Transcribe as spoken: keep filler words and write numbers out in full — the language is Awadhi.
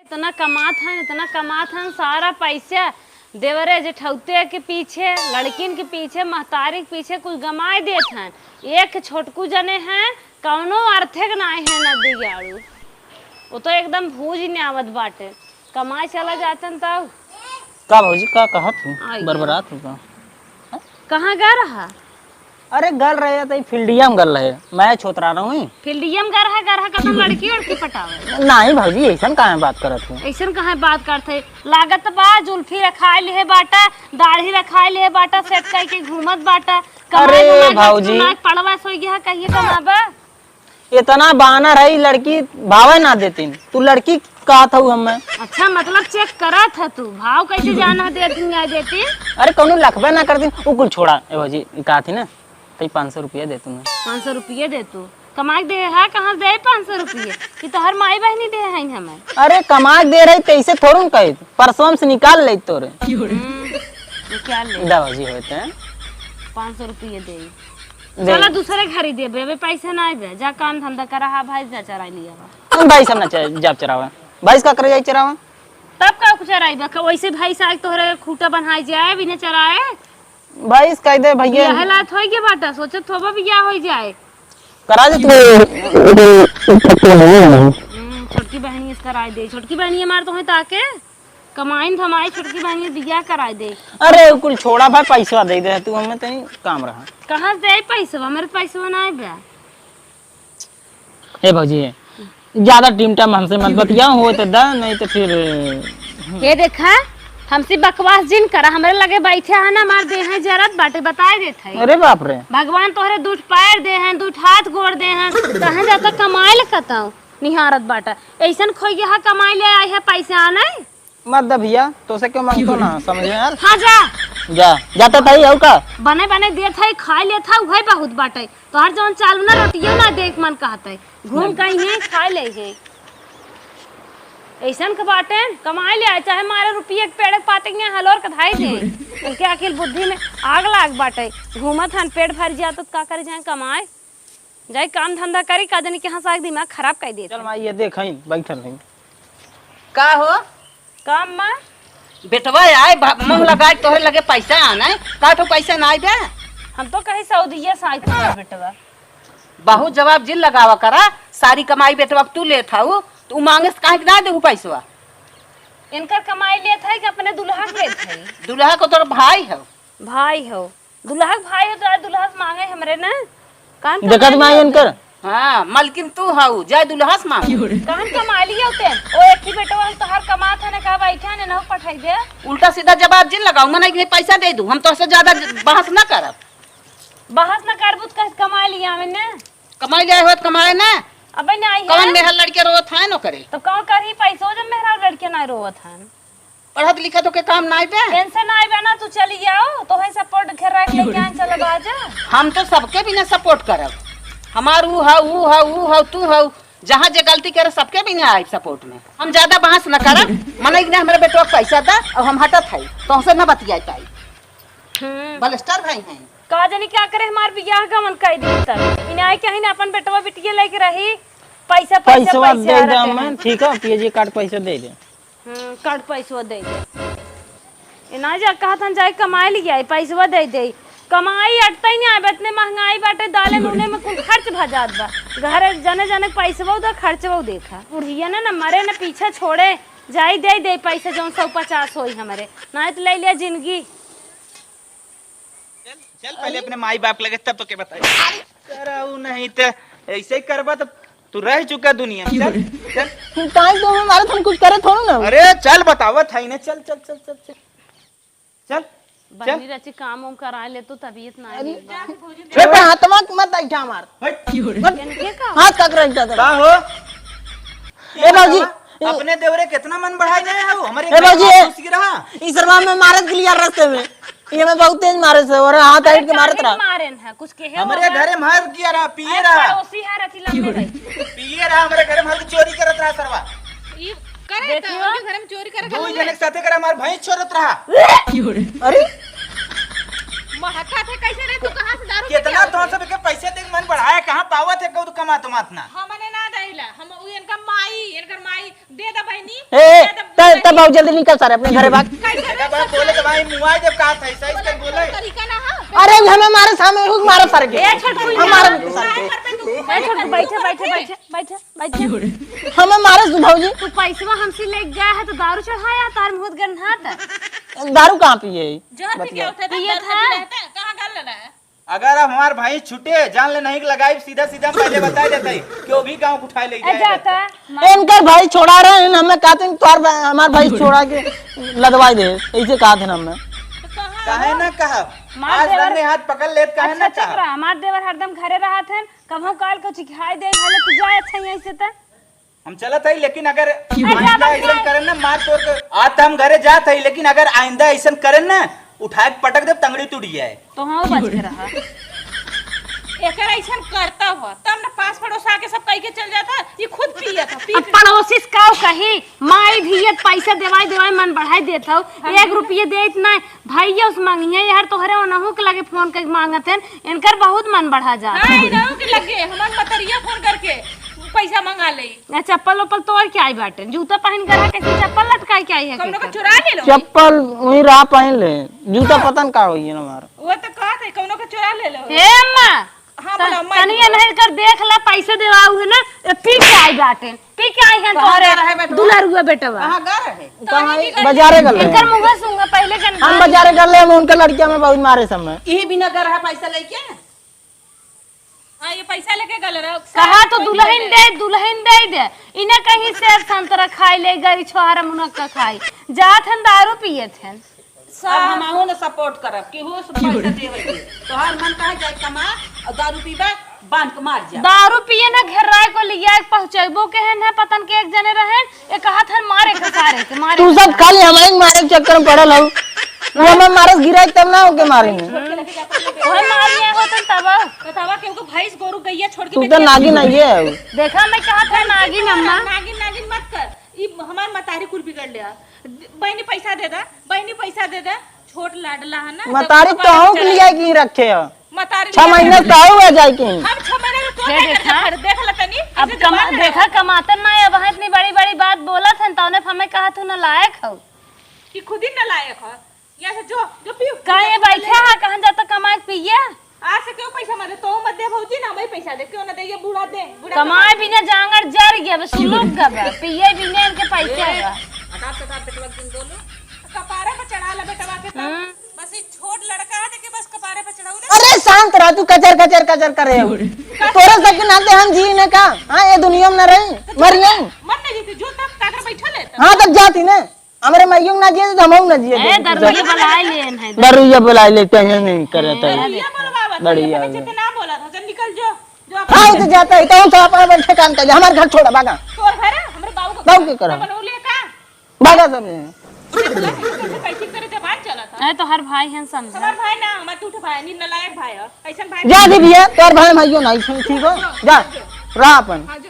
इतना कमात हन, इतना कमात हन, सारा पैसा देवरे जेठौते के पीछे, लड़किन के पीछे, महतारी के पीछे कुछ गमाए देत हन। एक छोटकू जने हैं, कौनो अर्थे के नाई है ना दिगाड़ू। वो तो एकदम भूज ही आवत बाटे, कमाए चला जातन तब। का भौजी, का कहत हूँ? आई बरबरात हूँ का? कहाँ गा रहा? अरे गल रहे त ई फील्डिया में गल रहे, मैच होत रहा रहूँ। फील्डिया में गा रहा, गा रहा कतन लड़की उड़की पटावे? नहीं भौजी, ऐसन काहे बात करत हूँ? ऐसन काहे बात करत है? लागत बा जुल्फी रखाए लिहे बाटा, दाढ़ी रखाए लिहे बाटा, सेट करके घूमत बाटा। कमाए अरे धमाए भौजी। नाक पड़वा सोई गया, कहिए कमाबा। इतना बानर है, ई लड़की भावे ना देतीन। तू लड़की कहत हऊ हमें। अच्छा, मतलब चेक करत है तू, भाव कैसे जाना देती ना देती? अरे कौनो लखबे ना करतीन, उ कुल छोड़ा। ए भौजी, ई कहत ही ना, तई पाँच सौ रुपया दे तू ना। पाँच सौ रुपये दे तू? कमाई दे है, कहाँ से दे पाँच सौ रुपये? कि तोहर माई बहनी दे हैं हमें? अरे कमाई दे रही, तैसे थोड़ू न कही, परसों से निकाल ले तोरे। हम्म, निकाल ले। दा भौजी होते हैं। पाँच सौ रुपये दे। दे। चला दूसरे घर ही देबे, अबे पैसा ना आइबे, जा काम धंधा करा हा, भैंस जा चराई लिया बा। हम भैंस हम ना च-, जाब चरावे, भैंस का करे जाई चरावे? तब का कुछ चराई बा, वैसे भैंस आए तोहरे खूटा बनाई जाए बिना चराए। भैंस कह दे भैया। यह लात होई के बाटा, सोचत होबा बियाह होई जाए। करा दे तू। हम्म, छोटकी बहनी इसका राय दे, छोटकी बहनी हमार तो है ताके। कमाइन धमाई छोटकी बहनी बियाह कराए दे। अरे, उ कुल छोड़ा भाई, पैसवा दे दे तू, हमें तनी काम रहा। कहाँ से दे पैसवा? मेरे पैसवा ना आए बा। ए भौजी, ज्यादा टीम टाइम हमसे मत बतिया, हो तो दा, नहीं तो फिर। ये देखा, हमसे बकवास जिन करा, हमरे लगे बैठे है ना, मार दे हैं जरत बाटे, बताए देत है। अरे बाप रे। भगवान तोहरे दुठ पैर दे हैं, दुठ हाथ गोड़ दे हैं, कहाँ जाता कमाए ले कताऊ, निहारत बाटा। ऐसन खोई गया है, कमाए ले आई है, पैसे आना है। मत दे भैया, तोसे क्यों मांगतो ना, समझे यार? हाँ, जा। जा, जाता ताई, और का? बने बने देत है, खाए लेत है, उहे बहुत बाटे। तोहर जौन चालू ना रोटियो ना देख मन कहत है। घूम कहीं है, खाए ले है। ऐसन के बाटे, कमाए ले आए, चाहे मारे रुपये के पेड़ के पाते के हलोर के धाई दे। उनके अकिल बुद्धि में आग लाग बाटे। घूमत हन, पेट भर जात तो का करे जाए कमाए? जाई काम धंधा करी, का जानी कहाँ से आके दिमाग खराब कर देत चल है। माई, ये देख हईन, बैठल हईन। का हो? का अम्मा? बेटवा आए, भा-, मुंह लगाए तोहरे लगे पैसा आना है, का तो पैसा ना आए बे? हम तो कहीं सऊदिया से आए तुम्हारा बेटवा। बहुत जवाब जिन लगावा करा, सारी कमाई बेटवा के तू लेत हऊ, तो उ मांगे से काहे के ना देहू पैसवा? इनकर कमाई लेत है कि अपने दुल्हा के लेत है? दुल्हा को तोर भाई हो। भाई हो। दुल्हा के भाई हो तो आज दुल्हा से मांगे हमरे ना। कान देखत कमाई माई लिया इनकर। होते। हाँ, मलकिन तू हऊ, जाए दुल्हा से मांगे। कान कमाई लिया होते। ओ एक ही बेटवा हम तोहार कमात है ना, का बैठा ने ना पठाई दे। उल्टा सीधा जवाब जिन लगाऊ, मने कि पैसा दे दू, हम तोहसे ज्यादा ज-, बहस ना करब। बहस ना करबू तो कहे कमाई लिया मैंने। कमाई लिया होत कमाए ना। अबे नहीं है। कौन मेहर लड़के रोवत है न करे? तो कौन करही पैसो जब मेहरा लड़के ना रोवत है। पढ़त लिखत होके काम नाई बे? टेंशन नाई बे ना, तू चली जाओ, तोहे सपोर्ट घेरा के लेके आए, चलो बाजा। हम तो सबके बिना सपोर्ट करब। हमार ऊ हऊ, ऊ हऊ, ऊ हऊ, तू हऊ, जहाँ जे गलती करे सबके बिना आइब सपोर्ट में। हम ज्यादा बहस न करब, मनई ने हमरे बेटवा के पैसा दा और हम हटत हई, तोहसे न बतियाई पाई। हम्म। बलस्टर भाई हैं। का जानी क्या करे हमार बियाह गवन कई दिन तक। इन्हें आए कहीं ना अपन बेटवा बिटिया लेके रही, पैसा, पैसा, पैसवा पैसा दे दे रहते हमें, हैं। ठीक है, पीएजी कार्ड पैसा दे दे। हम्म, कार्ड पैसवा दे दे। ए, ना जा, कहत हन जाए कमाए लिया, पैसवा दे दे। कमाई अटतई नहीं आबे, इतने महंगाई बाटे, दाले नूने में कुल खर्च भ जात बा। घरे जने जने पैसवा उधर खर्चवा देखा। बुढ़िया ने न मरे न पीछे छोड़े, जाई दे दे पैसा जौन सौ पचास होई हमरे, ना तो ले लिया जिंदगी। चल, चल पहले अपने माई बाप लगे तब तो के बताई। अरे, कराऊ नहीं तो ऐसे ही करबा तो तू रह चुका दुनिया में। चल, चल। ताई तो हमें मारे, हम कुछ करे थोड़ा ना। अरे चल, बतावत है इन्हें। चल, चल, चल, चल, चल। चल, बहनी चल। रची काम उम करा ले तो तबीयत ना अरे, ठीक बा। ए, पर हाथवा के मत ऐठा मार। हट। मत। इनके का? हाथ तक रख दे। का हो? ए भौजी, अपने देवरे कितना मन बढ़ाई रहे हो? हमारे ए घर भौजी, में घुस गिरा। ई सरवा में मारत के लिए रस्ते में। ये मैं बहुत तेज मारे से, और हाथ ऐठ के मारत रहा। मारे न है, कुछ कहे हमरे घरे मार किया रहा, पिए रहा। अच्छा, उसी है रची लंबे भाई। पिए रहा, हमरे घरे मार के चोरी करत रहा सरवा। ई करे देखियो। तो उनके घरे में चोरी करे दो खाली जने के साथे करे हमार भैंस चोरत रहा। अरे, हक्का थे कैसे रे, तू कहाँ से दारू पी के कितना आवत तो है? सबके पैसे दे के मन बढ़ाया, कहाँ पावत है, कौन कमात मात ना? हमने ना देला, हम उ इनका माई, इनकर माई दे दा बहिनी, ए, ए, दे दा तब, बहिनी। तब बाबू जल्दी निकल सारे अपने घरे भाग। कैसे रे? बेटा, बड़ा बोले तो भाई मुआ जब कहा था, सही से बोले। तरीका ना हो। अरे, हमें मारे सामने, हुक मारे सारे के। ए, छोटू, हम मारे यहाँ। सारे के। ए, छोटू, बैठे, बैठे, बैठे, बैठे, बैठे। हमें मारे तू भौजी। तू पैसवा हमसे ले गया है तो दारू चढ़ाया, तार मुहूर्त गन्हात। दारू कहाँ पिए? जहर पी के बतिया। उठे था, पिए दर्द था। भी रहता है, कहाँ गल रहा है? अगर अब हमार भाई छूटे, जान ले नहीं लगाई, सीधा सीधा पहले बता देते हैं कि वो भी गाँव उठाए ले ए, जाए जाता। रहता। इनकर भाई छोड़ा रहे हैं, हमें कहते हैं, "तोर भाई, हमार भाई छोड़ा के लदवाई दे," ऐसे कहा थे ना हमें। तो कहाँ काहे हो? ना कहा? मार आज देवर। दंगे हाथ पकड़ लेत, काहे अच्छा, ना चुप कहा? रहा, मार देवर हरदम घरे रहा थे, कभो काल को चिखाई दे, भले तू जाए अच्छा यहीं से तो। हम चलत हई, लेकिन अगर अरे, आइंदा बाबा, ऐसन करे ना, मार तोड़ के, आज तो हम घरे जात हई, लेकिन अगर आइंदा ऐसन करे ना, उठा के पटक देब, तंगड़ी टूट जाए। तो हाँ, बच के रहा। एकर ऐसन करता हो, तब न पास पड़ोस आके सब कह के चल जाता, ये खुद पियत हो, पी अब के। पड़ोसी से काऊ कही, माई भी ये पैसा देवाई देवाई मन बढ़ाई देत हो, हाँ। एक रुपये देत ना, भैया उस मांगिए यार, तोहरे ओनहु के लगे फोन करके मांगत हन, इनकर बहुत मन बढ़ा जात हाँ, है। इनहु के लगे, हमार मतरिया फोन करके पैसा मंगा ले। आ, चप्पल उप्पल तोड़ के आई बाटे, जूता पहन के रहा, कैसे चप्पल लटकाई के आई है कौनो का केकर? चुरा ले लो। चप्पल वहीं रहा पहन ले, जूता हाँ। पता न का होई है ना हमार। वो तो कहत है, कौनो का चुरा ले लो। ए अम्मा, हाँ, त-, बोलो, अम्मा, तनी बोलो। एनहर कर देख ला, पैसे देवाऊ है ना, ए, पी के आई बाटे, पी के आई है कहाँ तोहरे गा रहे बेटवा? दुलरुआ बेटवा। कहाँ गा रहे? कहाँ तनी है? बाजारे गल रहे। इनकर मुँह सूंघा पहले जन हम बाजारे गल रहे, हम उनके लड़किया में बहुत मारे समय। यही बिना गा रहा पैसा लेके। हाँ, ये पैसा लेके गल रहा। कहा तो दुल्हन दे, दुल्हन दे दे। इन्हें कहीं सेब संतरा खाई ले गई, छोहरा मुनक्का खाई। जात हन दारू पिए थे। अब हमहू न support करब, केहू से पैसा देवे के। तोहार मन कहे जाए कमा और दारू पीबे, बांध के मार जा। दारू पिए न घेराए को लिया के पहुँचैबो के है न, पतन के एक जने रहे, एक हाथ हर मारे के सारे के, मारे तू के सब सारे। खाली हमारे चक्कर में पड़ल हो। वो हमें मारस गिराए तब ना होके मारेंगे। ओहे मार लिया होतन तब। बतावा केहू को भैंस गोरू गैया छोड़ के तू तो बेटिया नागिन नहीं है। देखा मैं कहा था नागिन अम्मा। नागिन, नागिन मत कर। ई हमार मतारी कुल बिगड़ ले। बहिनी पैसा दे दा, बहिनी पैसा दे दा। छोट लाडला है ना, मतारी जब तो कपार हम चढ़ा लिया की रखे हो। मतारी छह लिया महीने रखे। तो हो जाए की। हम छह महीने में तो ये क्या देखा? कर दे? देख ले तनी, अब ऐसे कमा-, जबान देखा, लड़ा। कमातन ना है, अब इतनी बड़ी-बड़ी बात बोलत हन, तौने हमें कहा तू नालायक हो। कि खुद ही नालायक हो। यहाँ से जो, जो पी, काहे जो बैठा है, कहाँ जाता कमाए के पिए? आज से क्यों पैसा मत दे, तो मत दे भौजी, ना भाई पैसा दे, क्यों ना दे, ये बूढ़ा दे, बूढ़ा कमाए बिना जांगर जर गया, बस सुलुक गबा, पिए बिना इनके पैसे ए, आवा। हटा, हटा, बेटवा के दिन दोनों। कपारे पे चढ़ा ले बेटवा के तब। हम्म। बस ये छोट लड़का है, देखिए बस कपारे पे चढ़ाऊ ले। अरे शांत रह, तू कचर, कचर, कचर करे हो। तोरे सबके नाते हम जी ने का? हाँ, ये दुनिया में ना रही, मर गई। मर नहीं जीती, जो तब ताकर बैठा ले तब। हाँ, तब जाती ने। हमरे माइयों ना जिए तो हमहू ना जिए ए, देबे। दरुइया बुलाए ले है। दरुइया बुलाए ले, कहीं नहीं करत है। दरुइया बुलवावत है, बढ़िया पहले है। जितना बोला था, चल निकल जो, जो अपने हाँ, तो जाता है, तो हम सब अपना बैठे काम कर, हमार घर छोड़ा, भागा। तोर घर है, हमरे बाबू का बाबू घर। के करा? तो बनौले का? भागा सब यहाँ। कैसे, कैसे तेरे जबान चला था? अरे, तो हर भाई हैं समझा। हमार भाई ना, हमार टूट भाई, नी नालायक भाई है। ऐसन भाई जा दीदी है, तोर भाई माइयों ना, ठीक हो? जा, रहा अपन। हाँ, जो।